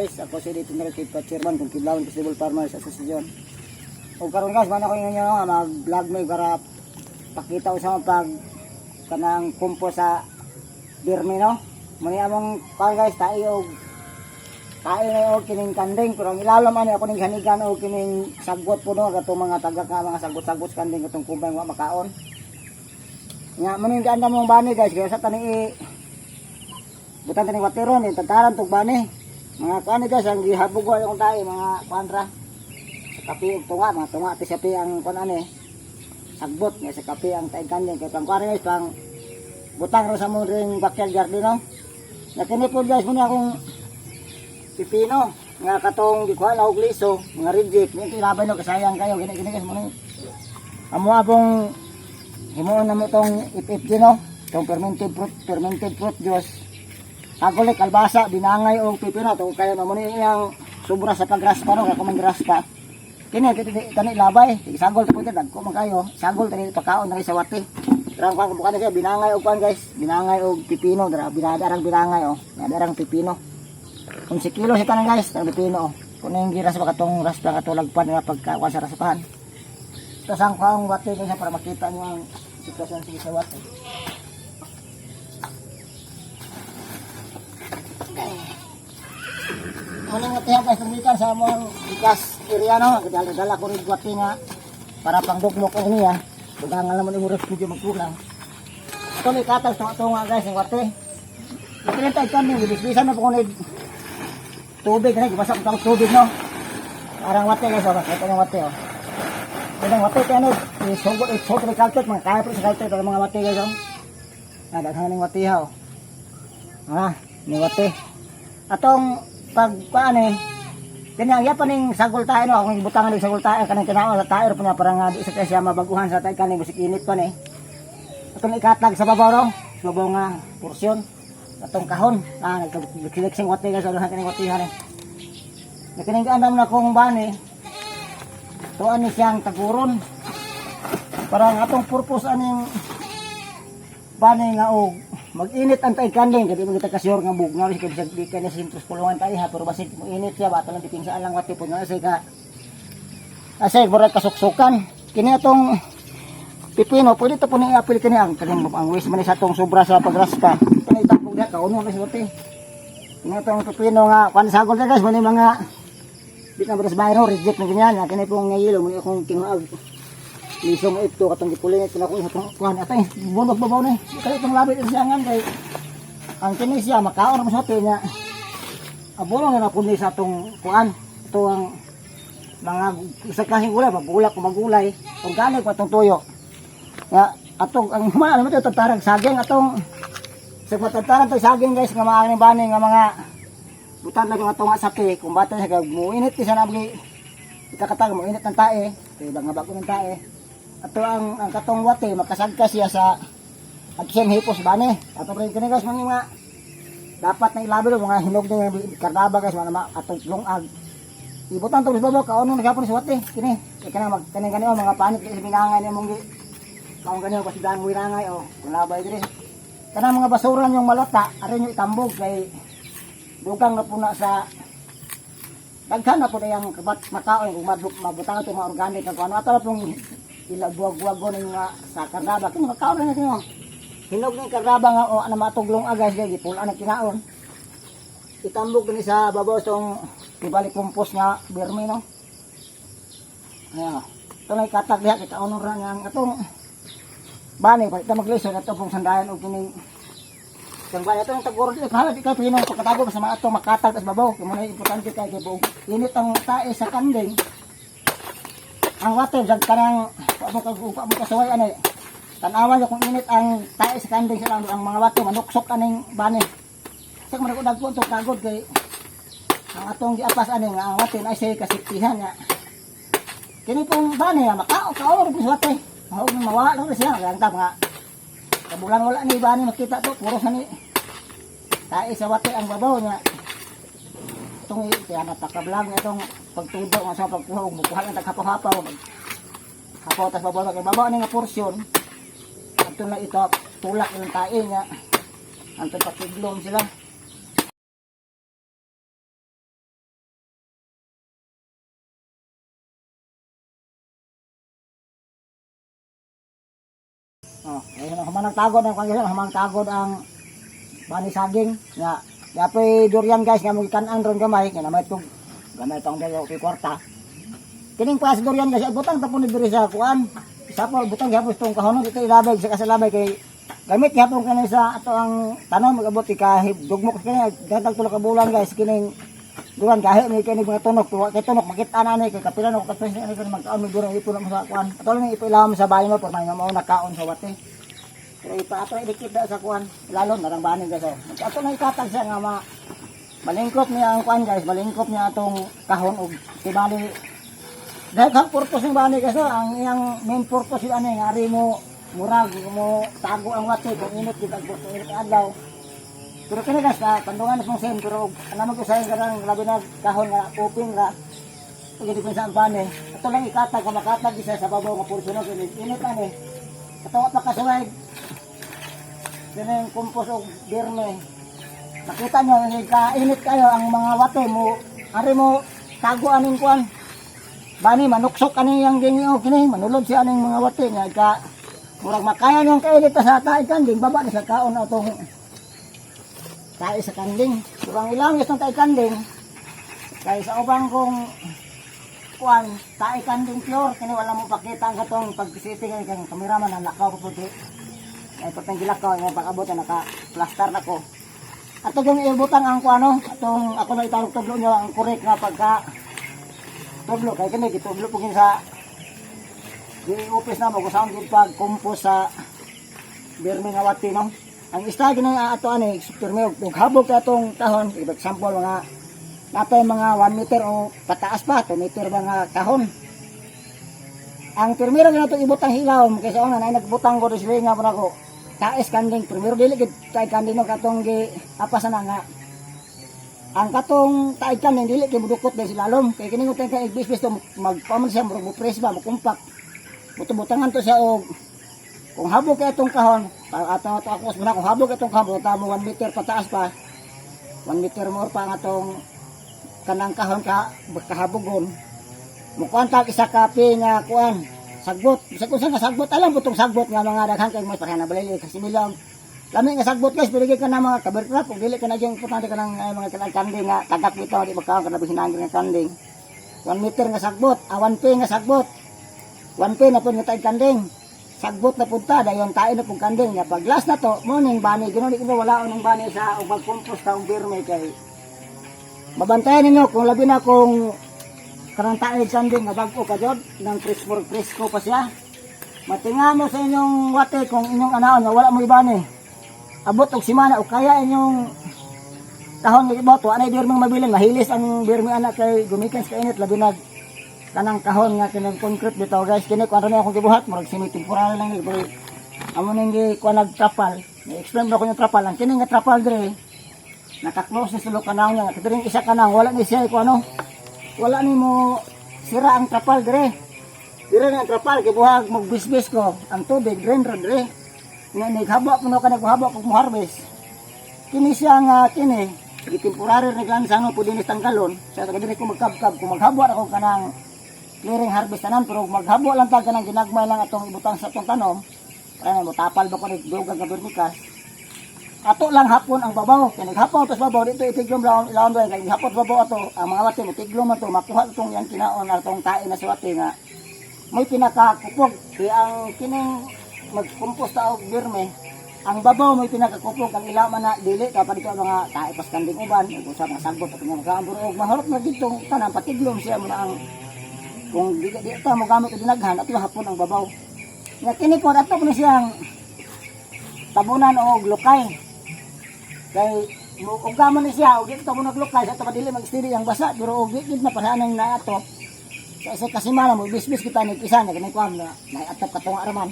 guys. Ako si Dito Narrative pa Chairman kung Kiblawan Festival Farmers Association. O karon guys, man ako inyo nga mag-vlog may para pakita ko sa mga pag kanang kumpo sa Birmi, no. Muni among kuan guys, tayo og tayo na og kining kanding, pero ang ilalom ani ako ning hanigan og kining sagot po, no, katong mga tagak nga mga sagot-sagot sa kanding, katong kumbay wa makaon. Nga mo ning ganda mong bani guys, kaya sa tani butan tani wateron ni tataran tug bani. Mga kuan ni guys, ang gihabog ko akong tayo mga kuan ra. Sa kape ug tunga, mga tunga ti siya ang kuan ani. Sagbot nga sa kape ang taig kanding kay pang kuan guys, pang butang ra sa mong ring backyard garden, no. Nga kini po guys, muna akong pipino nga katong gikuha na og liso, mga reject, ni ilabay no, kasayang kayo gini gini guys mo. Amo abong himuon na mo tong FFG, no, tong fermented fruit juice. Kaguli, kalbasa, binangay o pipino to kaya mo ni iyang sobra sa pagraspa, no, kay kuman graspa. Kini kini tani labay, isagol to puti dagko man kayo. Sagol tani pagkaon na sa wati. Pero ang kuan bukan siya binangay og kuan guys, binangay og pipino dara, binadarang binangay oh, binadarang pipino. Kung si kilo si tanan guys, ang pipino oh. Kung yung giras ba katong raspa katulag pa nga pagka kuan sa raspahan. Tapos ang kuang wati guys, para makita niyo ang sitwasyon sa wati. Muna nga tiyan guys, tumikan sa among ikas area, no. Dala-dala ko rin wati nga para pangdugmok ang niya. Dugangan naman yung oras medyo magkulang. Ito may katag tunga-tunga guys, yung wati. Ito lang tayo kami, bisbisan na po kung tubig na, gibasa ko tawag tubig, no. Parang wati guys, oh, ito yung wati oh. Ito yung wati, kaya ano, isugot, isugot ni kaltot, mga kaya po sa kaltot, ito mga wati guys oh. Ah, daghan ng wati ha oh. Ah, ni wati. Atong pag kuan eh, kanya ang pa ning sagol tayo, no, akong butangan ning sagol tayo kanang kinaon sa tayo pa niya para nga di sa kay siya mabaguhan sa tayo kaning bisik init pa ni. Atong ikatag sa babaw ro, sa babaw nga porsyon atong kahon. Ah, nagkileksing wati guys, daghan kaning watihan eh. Nakining andam na kong bani. Tuan ni siyang taguron. Para ang atong purpose aning bani nga og mag-init ang taig kanding kay di mo kita ka-sure nga bugnaw kay bisag di kay na sintos pulungan tayo ha, pero basig mo init siya ba lang dipinsaan lang wati po nga say ka asay murag kasuksukan kini atong pipino. Pwede to po ni apil kini ang kaning ang waste man ni sa atong sobra sa pagraspa, kini itapog diha kauno kasi wati. Kini atong pipino nga kuan sagol na guys mo ni mga di na baras bayro reject na ganyan nga kini pong ngayilo mo ni akong tinguag lisong ito katong gipulinit na ko itong kuan atay bunok babaw ni kay itong labit siya ngan kay ang kini siya makaon mo sa niya abono na na ni sa atong kuan. Ito ang mga isa klaseng gulay, magulak o magulay, organic pa atong tuyo nga atong ang mga ano ito tarag saging atong sa matantaran to saging guys nga mga bani nga mga butan lang nga tunga sa ke kung bata siya kag muinit siya na magi ikakatag mo init ng tae kay nga bago ng tae ato ang katong wate makasagka siya sa at siyang hipos bani ato rin kini guys mga dapat na ilabi mga hinog na kardaba guys mga atong lungag ibutan to sa babaw kaono na gapon sa wate kini kay kanang mag kaning kani oh, mga panit kay binangay ni mong gi kaon kani kasi dang winangay oh kung labay diri kanang mga basura yung malata aron yung itambog kay dugang na puna sa daghan na po na yung kabat makaon kung mabutang ito mga organic ang kuano ato na pong ilabuwag-buwag ng mga sa kardaba kini makaon na kini hinog ng kardaba nga o ano matuglong agas kay gipula na kinaon itambog ni sa babaw itong ibalik compost nga berme, no. Ayan ito na ikatag diha kay kaonon ra nga ang atong bani pa ita maglisod ato pong sandayan og kining Kang bani atong taguro di hala di ka pinong pagkatago sa mga atong makatag tas babaw kay mo na importante kay kay buog init ang tae sa kanding ang water jag kanang wa mo kag wa mo kasuway ani tan-awan yo kung init ang tae sa kanding sa ang mga water manuksok aning bani sa man ko dagko to kagod kay ang atong giapas ani nga ang water ay siya kasiptihan nga kini pong bani nga makao kao ra sa wate mao mawala ra siya ang ta mga kabulan wala ni bani makita to puro sa ni tae sa wate ang babaw nga itong kaya napaka-vlog nga itong pagtudo nga sa pagkuha ug mukuha lang taghapaw-hapaw hapaw tas babaw kay babaw ni nga porsyon adto na ito tulak ng tae nga antong pakiglom sila. Oh, ayun ang humanang tagod ang panggilan, humanang tagod ang bani saging nga yapoy durian, guys, nga mo gikan-an ron gamay kay namay tug gamay pang dalaw kay kwarta. Kining pa sa durian, guys, butang tapon ni diri sa kuan. Isa pa butang gihapon tong kahonon dito ilabay sa kasalabay kay gamit gihapon kani sa ato ang tanom magabot ka dugmok kani gatag 3 ka bulan, guys. Kining durian gahi may kini mga tunok tuwa kay tunok makita na ani kay kapila no kapila ani kani magkaon may durian ipon mo sa kuan. Ato lang ipilawom sa bahay mo por may mao nakaon sa wate. Pero ipa ato idikit da sa kuan lalo narang banin, guys, oh. Ato na ikatag siya nga ma malingkop niya ang kuan, guys, malingkop niya atong kahon og tibali dahil ang purpose ng bani kasi, ang iyang main purpose yung ano, nga ari mo murag mo tago ang wate kung init gid ang kung init ang adlaw. Pero kini, guys, na pandungan na same pero alam mo ko sa karang labi na kahon nga open ra ug hindi ko sa ang bani. Ato lang ikatag ka makatag isa sa babaw nga portion no kini init ani. Ato pa kasuway kining compost og birme. Nakita nyo, hindi ka init kayo ang mga wate mo, ari mo tago aning kuan. Bani manuksok ani yang gingi o kini manulod siya aning mga wate nga ka murag makaya niyang kainit sa tae kanding baba ni sa kaon atong tae sa kanding. Pero ang ilang itong tae kanding kay sa ubang kong kuan tae kanding pure kini wala mo pakita ang katong pag-city kay kang kameraman ang lakaw ko puti. Ay pagtang gilakaw nga pag-abot na naka plaster na ko. Ato yung ibutang ang kuano, atong ako na itarog tublo niyo ang correct nga pagka tublo kay kini gitublo po gin sa di office na mo kung saan gid pag compost sa birme nga wati no. Ang isda gini ato ani pirme ug habog kay atong kahon, example mga natay mga 1 meter o pataas pa, 2 meter mga kahon. Ang pirmero gina itong ibutang hilawom kay sa una na nagbutang ko display nga po nako. Taes kanding primero dili gid tae kanding no katong gi apas na nga. Ang katong tae kanding dili kay mudukot dahil silalom kay kini utang kay bisbis to magpaman siya murag mo press ba mo kumpak. Buto-butangan to siya og kung habog kay atong kahon, para ato ato ako muna kung habog atong kahon, buta mo 1 meter pataas pa. 1 meter more pa ang atong kanang kahon ka kahabogon. Mukuan tag isa ka pi nga kuan sagbot. Bisag unsa nga sagbot, alam ko tong sagbot nga mga daghan kay mas pareha na balay kasi milang lami nga sagbot, guys, pero ka na mga cover crop kung dili ka na dyan importante ka ng ay, mga kanang kanding nga tagak bitaw di magkaon ka na bihinangin nga kanding. 1 meter nga sagbot, ah, 1 p nga sagbot. 1 p na pud nga taig kanding. Sagbot na pud ta dayon tae na pud kanding nga pag last na to mo ning bani ginulit ko wala ning bani sa ug mag-compost ka og birme kay mabantayan ninyo kung labi na kung kanang tae kanding nga bag-o pa jud nang presko presko pa siya. Matinga mo sa inyong wate kung inyong anaon nga wala mo ibani. Abot og simana o kaya inyong kahon nga ibot wa nay birmeng mabilin, mahilis ang birme anak kay gumikan sa kainit labi na kanang kahon nga kinang concrete bitaw, guys. Kini kuan ra akong gibuhat, murag semi temporary lang ni pero amo ning gi kuan nagtrapal. Ni-explain ba ko yung trapal? Ang kini nga trapal dire naka-close ni sulok kanaw niya nga kadiring isa kanang wala ni siya ko ano wala ni mo sira ang trapal dire. Dire na ang trapal kay buhag magbisbis ko ang tubig drain ra dire nga naghaba kuno ka naghaba kog mo harvest. Kini siya nga kini gi temporary ni glansa no pwede ni tanggalon sa taga dire ko magkabkab kung maghabo ra ko kanang clearing harvest tanan. Pero maghabo lang tag kanang ginagmay lang atong ibutang sa atong tanom para mo tapal ba ko ni dugag nga vermicast. Ato lang hapon ang babaw kay naghapaw tas babaw dito itiglom laon ilaon doon kay hapon babaw ato ang mga wate mo tiglom man to makuha itong yang kinaon atong tae na sa wate nga may pinakakupog. Kaya ang kining magkompost ta og birme ang babaw may pinakakupog, ang ilaw man na dili kapag dito ang mga tae pas kanding uban ug sa mga sagbot at mga kaambur og mahurot na dito tanan patiglom siya mo na ang kung di, di ta mo gamit og dinaghan ato hapon ang babaw nga kini po ato kuno siyang tabunan og lukay kay mo ug ni siya og dito tabunan og lukay sa ato dili mag-steady ang basa. Pero og di gid na parehanang na ato sa isa ka semana mo bisbis kita ni isa na kani kuan na naatop katunga raman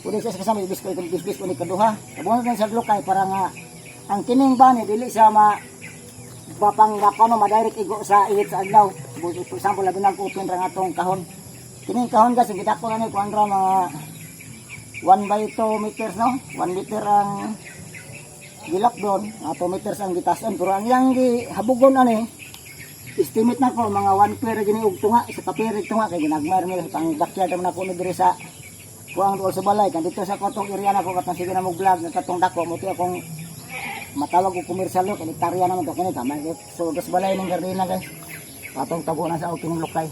pwede sa isa kasama ibis ko ikong bisbis ko ni kaduha tabunan na sa lukay para nga ang kining bani dili siya ma bapang bapano ma-direct igo sa init sa adlaw. For example, labi nag open ra nga atong kahon. Kining kahon, guys, ang gidako na ni kuan ra mga 1 by 2 meters no, 1 meter ang gilak doon, mga 2 meters ang gitason. Pero ang iyang gihabugon ani estimate na ko mga 1 pair gini og tunga, isa ka pair tunga kay ginagmay ra nila pang backyard man ako ni diri sa Kuang dool sa balay kan dito sa katong area na ko, katong sige na mo vlog nga katong dako mo ti akong matawag og commercial lo kay hektarya naman to kini gamay. So sa balay ning gardena, guys, atong tago na sa kining lukay.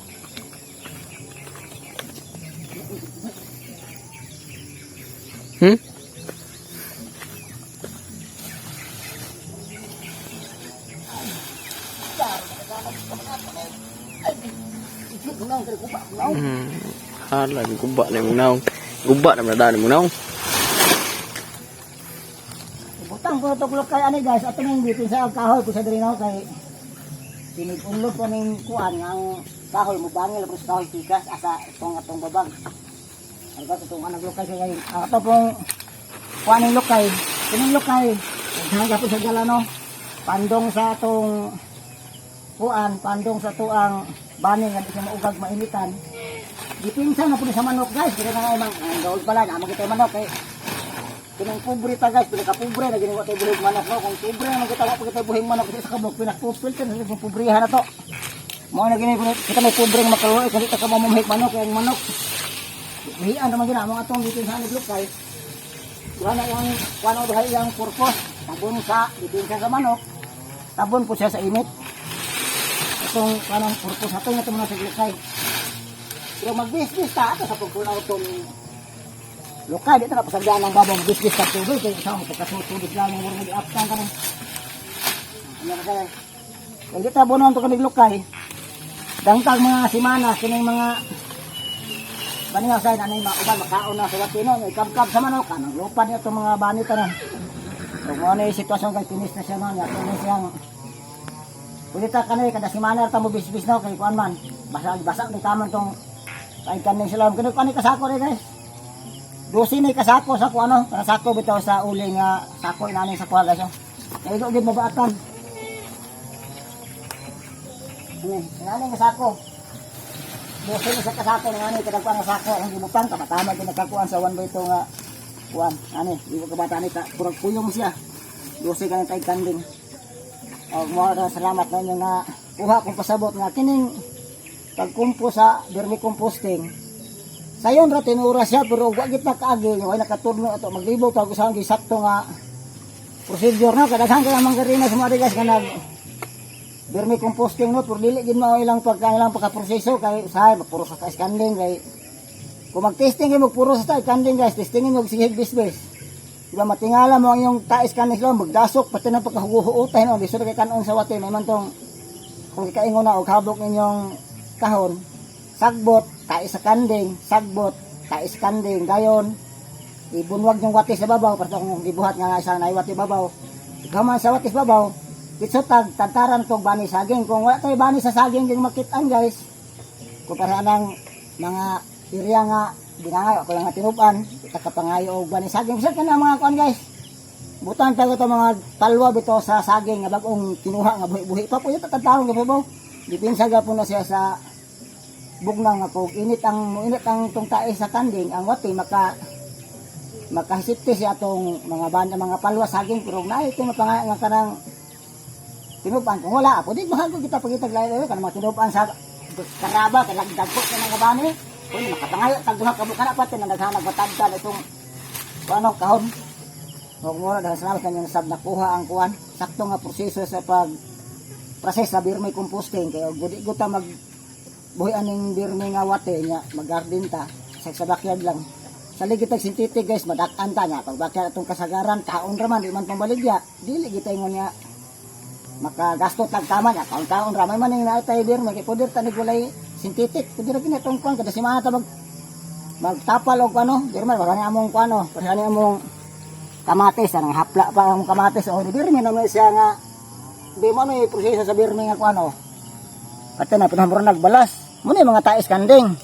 Hala, guba na imong naong. Guba na man na imong naong. Butang ko to lukay ani, guys, ato ning bitin sa kahoy ko sa diri no kay tinig-unlog ko ning kuan nga ang kahoy mo bangil ko sa kahoy tikas asa itong atong babag. Ang kato itong anag lukay kay ang ato pong kuan ning lukay, kining lukay daghan po sa dala no. Pandong sa atong kuan, pandong sa tuang bani nga di siya maugag mainitan. Dipinsa na po ni sa manok, guys, kaya na nga imang ang daog pala na kita manok kay kinang pobre ta, guys, pinaka-pobre na ginawa tayo buhig manok no. Kung pobre na kita, wa pa kita buhig manok sa kabok, pinakpupil ta sa pobrehan na to. Mao na gini kita may pobre nga makaluoy kung di ta ka mamumuhig manok kay ang manok. Buhian naman gina mo atong dito sa anig lukay. Duha na yang kuan duha yang purpose, tabon sa dipinsa sa manok. Tabon po siya sa init. Itong kanang purpose ato nga mga sa lukay. Pero magbisbis ta ato sa pagpunaw tong lukay, dito na pasadyaan ng babong bisbis sa tubig kay sa mo pagkasutubig lang mo murag i-uptang ka. Ano ka kaya? Kung di ta bunon to kanig lukay, dangtag mga simana kining mga bani nga sa anay mga uban makaon na sa watino, ikabkab sa manok kanang lupad niya itong mga bani tanan. So mo na yung sitwasyon kay finish na siya no, nya finish siyang pwede ta kanay kada simana ta mo bisbis no kay kuan man. Basa basa ni taman tong kay kaning sila kini kuan ni kasako rin, guys. 12 ni kasako sa kuan no, kana sako bitaw sa uli nga sako inani sa kuha, guys. Oh. Kay go gid mabaatan. Ini, ngani nga sako. 12 ni sa kasako ngani kada kuan nga sako ang gibutang kabatama gid nakakuan sa 1 by 2 nga kuan. Ani, di ko kabata ni ka purag puyong siya. 12 ka kay kanding. Og mo na salamat na inyo nga kuha kong pasabot nga kining pagkumpo sa vermicomposting. Sayon ra tinura siya pero wa gid na kaagi yung ay nakaturno ato maglibog tawag sa sakto nga procedure no. Kadaghan kay ang manggarina sa mga, guys, nga nag vermicomposting no, pero dili gid mao ilang pagka ilang pagka-proseso kay usahay magpuro sa kanding. Kay kung mag-testing kay magpuro sa kanding, guys, testingin mo sige bisbis. Diba matingala mo ang iyong tais kanding sila magdasok pati na pagkahuguhuutay no, lisod kay kanon sa wate. May man tong kung ikaingon na og habok ninyong kahon, sagbot tais sa kanding, sagbot tais kanding, dayon ibunwag yung wati sa babaw para kung gibuhat nga isa na wati babaw. Gaman sa wati sa babaw, tag tantaran tog bani saging. Kung wala tayo bani sa saging ging makitaan, guys, kung para nang mga area nga binangay ako lang nga tinuban kita kapangayo og bani saging sa kana mga kuan, guys, butan tayo to mga palwa bito sa saging nga bag-ong kinuha nga buhi-buhi pa po yung tatantaron nga babaw. Dipinsa gapon na siya sa bugnaw nga kung init ang init ang tong tae sa kanding, ang wati maka makasipte siya atong mga banda mga palwa saging. Pero na ito mapangay nga kanang tinuban. Kung wala po di mahal ko kita pagitag layo kanang mga tinuban sa karaba kay lagdagko sa mga bani kun makapangayo tag duha ka kana pati na naghanag matagdan itong ano kahon. Huwag mo na dahil salamat kanyang sab nakuha ang kuan sakto nga proseso sa pag process sa vermicomposting kay gudi guta mag buhi aning vermi nga wate nya mag-garden ta sa backyard lang sa ligid tag synthetic, guys, madak-an ta nya pag backyard atong kasagaran kaon ra man, di man pambaligya, dili gid ingon nga makagasto tag tama nya kaon-kaon ra may man ning naa tay vermi kay pudir ta ni gulay synthetic, pudir ra kini atong kuan kada semana ta mag magtapal og ano vermi para ni among kuan no, para ni among kamatis ang hapla pa ang kamatis o vermi naman siya nga di mo may proseso sa vermi nga kuan o pati na pinamuro nagbalas mo ni mga tais kanding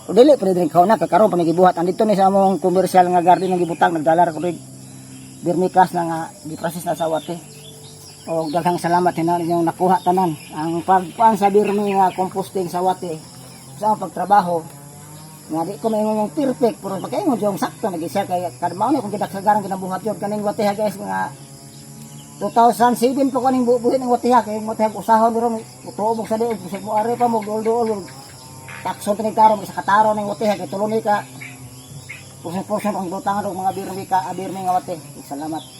o dili pwede din na kakaroon pa may gibuhat andito ni sa among commercial nga garden nga gibutang nagdala ra ko rig vermicast na nga gi-process na sa wate. O daghang salamat hinan inyong nakuha tanan ang pagkuan sa vermi nga composting sa wate sa among pagtrabaho nga di ko maingon yung perfect pero pagkaingon yung sakto na siya kay kada mao ni kung gidagsagaran ginabuhat yun kaning wate ha, guys. Mga 2007 pa ko ning bubuhin ang wate ha kay wate ha usahon ron tuo sa diog bisag mo ari pa mo duol-duol takson tinig karon isa kataro ning wate ha kay tulo ni ka Portion-portion ang butangan og mga birmi ka, birmi nga wate. Salamat.